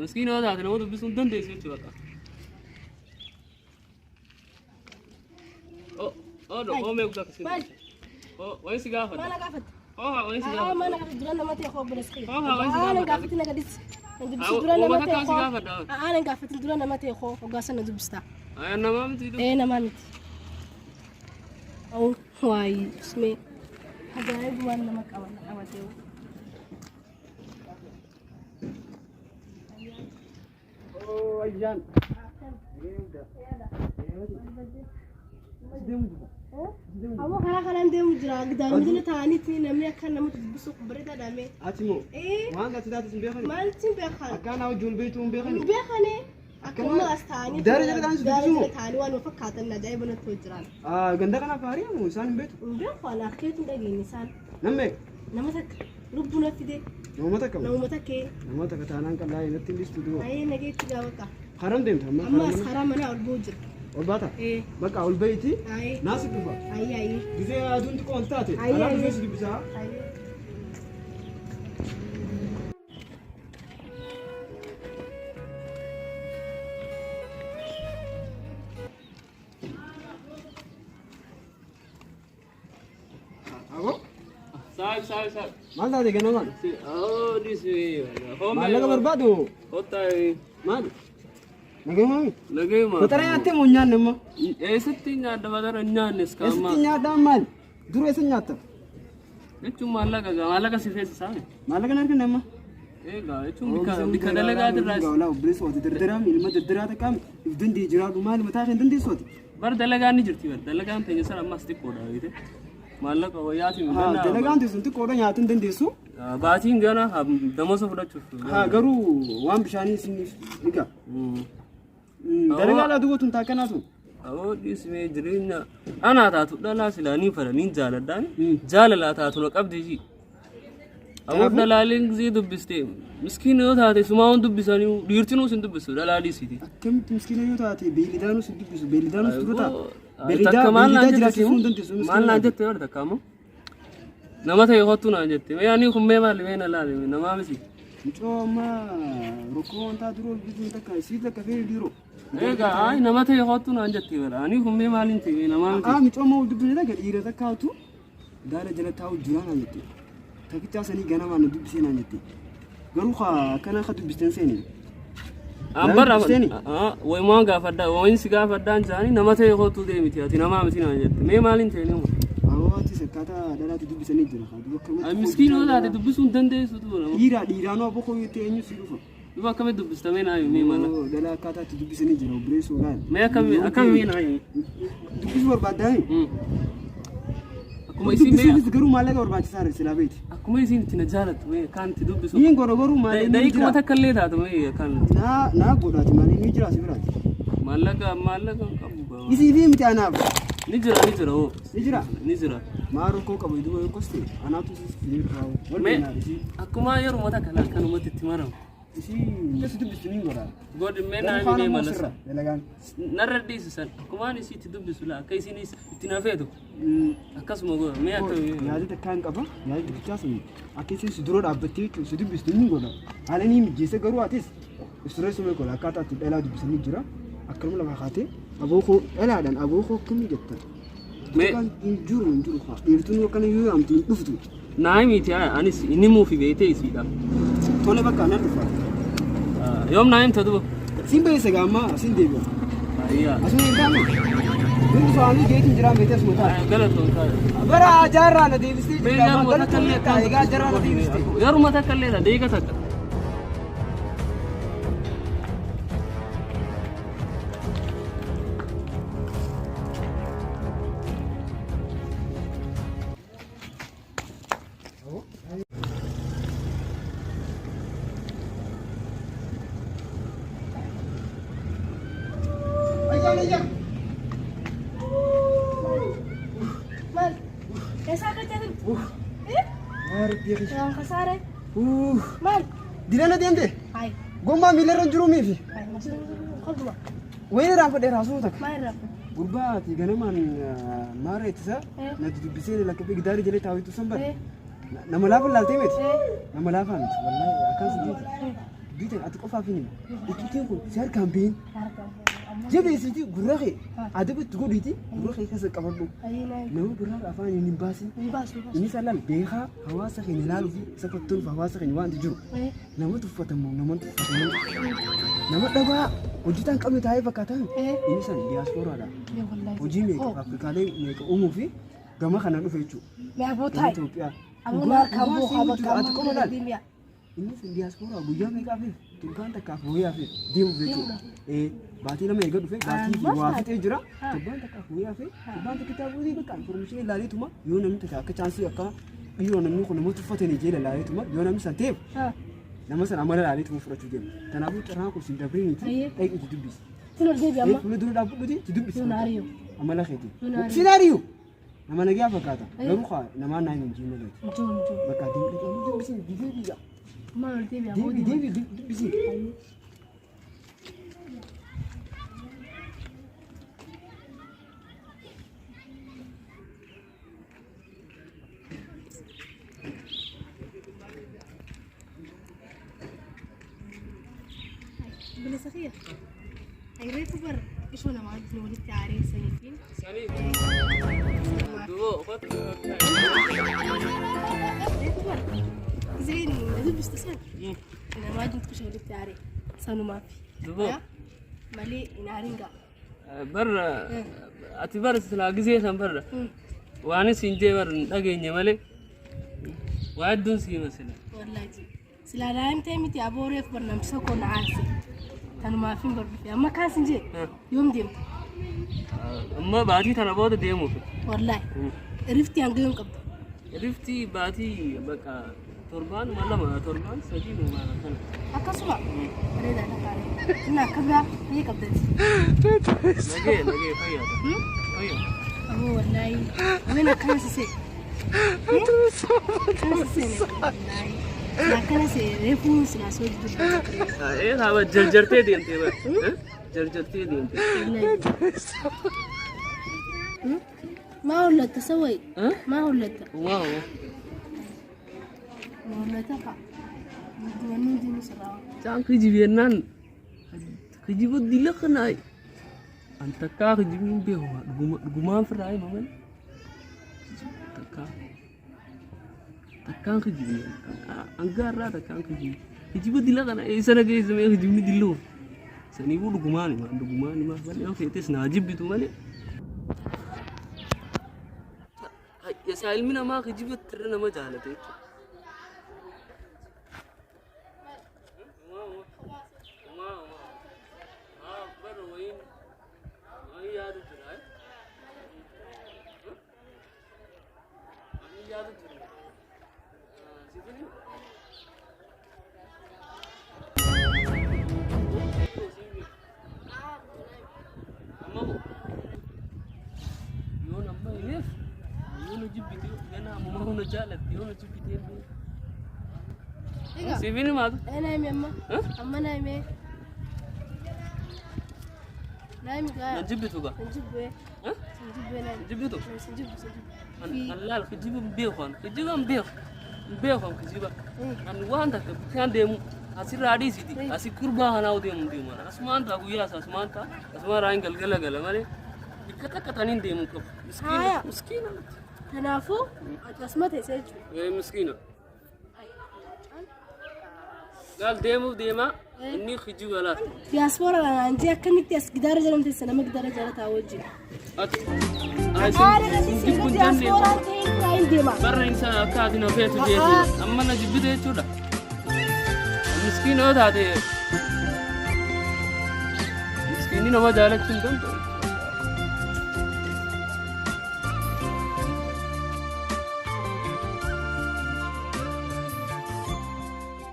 Miskiina yoo taate nama dubbisuu hin dandeessu jechuudha. Oh, oh, oh, mee guddaa akkasii. Maal? Oh, wayii si gaafadha. Maal gaafatte? Oh, wayii si Aa, gaafadha. maal gaafatte? Dura nama ta'e koo obboleessa kiyya. Haa, haa, wayii si Aa, nan gaafadha. gaafatin na gadis. Nan dubbisu Haa, dura nama uummata ta'e kaan si koo. gaafadha. Aa, nan gaafatin dura nama ta'e koo hoggaa sana dubbista. Aya namaa miti dubbi. Ee, namaa miti. Au, waayii, ismee. Ajaa'ibumaan nama qaba na qabatee. Oh, ayyaan. Ammoo karaa kanaan deemu jira. Gidaaruma taa'aniiti namni akka namatti dubbisu bareedaa dhaame. Ati moo Ee, waan gati taate sin beekani? maalitti hin beekan? Akkaan wajjin beektu hin beekani? Hin beekane. Akkuma as taa'anii. Gidaara jala taa'anii si Gidaara dubbisu moo? jala taa'anii waan fakkaatan ajaa'iba natti hojjiran. Ah, ganda kanaaf haarii moo isaan hin beektu? Hin beeku ana akkeetu hin dhageenye isaan. Namme Nama takka lubbuu natti fide. nama takka moo? Namuma takkee. Nama takka taanaan qal'aa natti hin dhiistu duuba. Baay'ee nageetti gaafata. Karam deemta amma Amma as karaa karaa manaa ol ba'u jira. ol baata? Ee, Bakka ol bahiiti ayee, naa si dhufa. ayee, ayee. Gisee aduun xiqqoo ol taate Ayyee, alaa dhufee ayyee. si dubbisaa. Ayee. Aboo Saayib, saayib, saayib. maal taate ganamaan? Oh, this way. Maallaqa barbaadu Kottaa. maali? Nagayumami? Nagayuma. Fatara nyaattee moo hin nyaanne immoo? Eessatti nyaadda fatara hin nyaannes kaama. Eessatti nyaadhaan maali? Dura eessa nyaatta? Jechuun maallaqa gaa maallaqa si feesisaa. Maallaqa hin arganne amma? Egaa jechuun bikka bikka dalagaatirraa Walaa obboleessa waati dardaraa ilma dardaraa takkaam if dandii jiraadhu maali mataa isheen dandeessu ati? Bar dalagaan ni jirti bar dalagaan teenya sana ammas xiqqoodha beekte. Maallaqa wayyaatiin Haa dalagaan teessu xiqqoodha nyaata hin dandeessu. Baatiin gana damosa fudhachuuf. Haa garuu waan bishaanii isiniif egaa. Dalagaa laa duwwatu hin taakkanaa sun. Aboo dhiismee jireenya anaa taatu dhalaa silaa niin fedha niin jaaladhaan jaalalaa taatu na qabdi ji. Aboo dhalaaleen gisee dubbiste miskiina yoo taate sumaa waan dubbisanii dhiirtinuu sin dubbisu dhalaa dhiisiti. Akkamitti miskiina yoo taate beeyladaanuus hin dubbisu beeyladaanuus dura ta'a. Takka maal Beeyladaa naan jette jiraachisuu hin dandeessu maal naan jette yoo takka ammoo nama ta'e kottu naan jette mee ani kun mee maali mee na laale namaa miti. Mucoo amma rokkoo wantaa duroo bituu takka isii takka feeri diroo. Egaa ay nama ta'e kottu naan jette bara ani kun mee maaliin ta'e namaa miti. Haa mucoo amma wal dubbisne takka dhiira takkaatu gaara jala taa'u jira naan jette. Takkichaa sanii ganamaan na dubbisee naan jette. Garuu haa akkana akka dubbisten seeni. Ambara Dubbisteni? wayimaan gaafadhaa wayin si gaafadhaan isaanii nama ta'e kottu deemiti ati namaa miti naan jette mee maaliin ta'e nama. Abootis akkaataa dhalaatti dubbisanii jira. Haa duba akkamatti. Miskiin yoo taate dubbisuu hin dandeessu tu nama. Dhiiraa dhiiraanoo aboo koo yoo ta'e eenyu si dhufa. Duba akkamitti dubbista mee naa himi mee mala. Oo, Dhalaa akkaataa itti dubbisanii jira obboleessoo laal. Mee akkamii akkamii naa himi. Dubbisuu barbaaddaani? Akkuma isiin mee Dubbisuufis garuu maallaqa barbaachisaa silaa beeti. akkuma isiin itti na jaalattu mee akkaan itti dubbisu. Niin godha garuu maal inni Da'iikuma jira. takka illee taatu mee akkaan Naa naa godhaati maal inni jira si biraati. maallaqa maallaqa hin qabu. gaa. Isii fi miti anaaf. Ni jira ni jira hoo. Ni jira. Ni jira. Maa rakkoo qabu duuba yoo koste anaatu si fidee dhufaa. Wal Mee beeknaa isii. akkuma yeroo takka akkanumatti itti maramu. Isii keessa dubbistu niin godha. Godhi mee naa Garuu himi mee kaan ammoo mala. sirra dalagaan. Narra dhiisisan akkumaan isii itti dubbisu laa akka isiin itti nafeetu akkasuma godha mee akkamii. Yaada takkaan qaba. Yaada dubbichaa sun akka isin si dura dhaabbattee jechuun si dubbistu niin godha. Haala nii mijeessa garuu atis istureessuma godha akkaataa itti dhalaa dubbisanii jira. Akkanuma lafa kaatee aboo koo dhalaadhaan aboo koo akkamii jetta. Mee Hin jiru hin jiru haa. Dhiirtuun akkana yoo yaamtu hin dhuftu. naa himiti anis inni muufi beetee isiidha. Tole bakka nan dhufa. Yoom naa himta duba? Siin beessa gaamma siin deebi'a. Ayyaa. Asuma hin taane. Hin dhufa ani geetiin jiraan beetee asuma ta'a. Galatoon taa'e. Bara jaarraa na deebistee Mee jirta. yeruma takka illee Galatoon egaa jaarraa na deebistee. Yeruma takka illee daqiiqa takka. Ayyaan ayyaan. Maal? Eessaa akka jedhan? Yaa Rabbi kiyya. Waan kasaare? Uff. Maal? Direena deemte? Hayi. Gommaa miilarra hin jiruu miifi. Hayi, masuun kolbuma. Wayii irraan fadheera haasuu takka. Maal irraa? Gurbaa ati ganamaan maara ittisa na dubbisee lakkafee gidaarii jalee taawitu san bara. Nama laafa laaltee miti. Nama laafaa miti. Wallaahi akkas jeeti. Biitan ati qofaaf hin himu. Iccitiin kun si harkaan bahin. Jabeessiiti gurra kee adaba itti godhiiti gurra kee keessa qabadhu. Nama biraa afaan hin baasin. Inni salaan beekaa hawaasa keenya ilaaluu fi isa kottuun hawaasa keenya waan jiru. Nama tuffatamu nama tuffatamu nama dhabaa hojjetaa hin qabne taa'ee fakkaataan inni san diyaaspooraadha. Hojii meeqa Afrikaalee meeqa uumuu fi gama kana dhufe jechuudha. Gama Itoophiyaa. Ati qofa laal. Inni sun diyaaspooraa guyyaa meeqaaf torbaan takkaaf wayyaaf deemuuf jechuudha. Baatii lama eega dhufe baatii fi waa fixee jira. Torbaan takkaaf wayyaaf torbaan takka taa'uu bakka information ilaaleetuma yoo namni takka akka chaansii akka dhiiroo namni kun nama tuffatanii jee ilaaleetuma yoo namni san ta'eef nama san amala ilaaleetuma fudhachuu deema. Kanaafuu carraan kun sin dabriiniiti dhaqi itti dubbisi. Fuula dura dhaabbadhuti itti dubbisi. Amala keetii. Sinaariyo. Nama nagaa fakkaata. Garuu kaa namaan naa hin jiin malee. Bakka deebi dubbisi deebi deebi deebi dubbisi. Bilisa kiyya. Reefu bar ishoo namaa wajjin walitti aareessaniitiin. Dubo uffata. Reefu bar giseen na dubbistu san namaa wajjin xiqqoo walitti aaree sanumaaf. Dubo Malee hin aarin gaa. Barra ati bara silaa gisee san barra waan isin jee barra hin dhageenye malee waa hedduun siima sila. Wallaahi. Silaa daa'im ta'e miti aboo reefu bar namti tokko na aarse. Tanumaaf hin barbaade. Amma kaan sin jee yoom deemta? Amma baatii tana booda deemuuf. Wallaahi. Rifti hanga yoom qabda? Rifti baatii bakka torbaan lama torbaan sadii maal kana. Akkasuma bareedaadha kaane. Inni akka biraa fayya qabdati. Nagee nagee fayyaadha. Fayyaadha. Aboo wallaahi. Waan akkana sisee. Akkana sisee wallaahi. Akkana see reefuu silaa soo jiru. Ee hawa jarjartee deemtee bara. Jarjartee deemtee. Maa hollatta sawai? Maa hollatta? Waa waa. Maa hollatta fa'a. Wanni hundi sirraa. Caan kijibennaan kijiba dila kanaa an takkaa kijibni beeku dhugumaan firraa hima malee takkaa takkaan kijibni hangaarraa takkaan kijibni kijiba dila kana eessa na geessa mee kijibni dilluu saniifuu dhugumaan hima dhugumaan hima malee yoo feetes naa jibbitu malee. Isaa ilmi namaa kijiba tirra nama jaalate jechuudha. Siifin himaatu. Naayimi amma. Amma naayimi. Naayimi gaa. Na jibbitu gaa. Sin jibbee. Sin jibbee naayimi. Jibbitu. Sin jibbu sin jibbu. An laal kijiba hin beeku an kijiba hin beeku hin beeku an kijiba an waan takka bishaan deemu asirraa dhiisiti asi kurbaa kanaa deemu deemu an asumaan ta'a guyyaa isaa asumaan ta'a asumaan raayin galgala gala malee bakka takka taniin deemu qabu miskiina Haaya. miskiina Kanaafuu akkasuma teessee jechuudha. ee miskiina laal deemuuf deemaa inni kijiba laal Diyaaspoora kanaan jee akkamitti as gidaara jedhamte sana nama gidaara jala taa'u wajjin. ati Aara isin kasi jibbu hin jenne diyaaspooraan ta'ee irraa hin deema. Barra isa akka ati na feetu jeeti amma na jibbite jechuudha. Miskiina yoo taate miskiinni nama jaalachuu hin danda'u.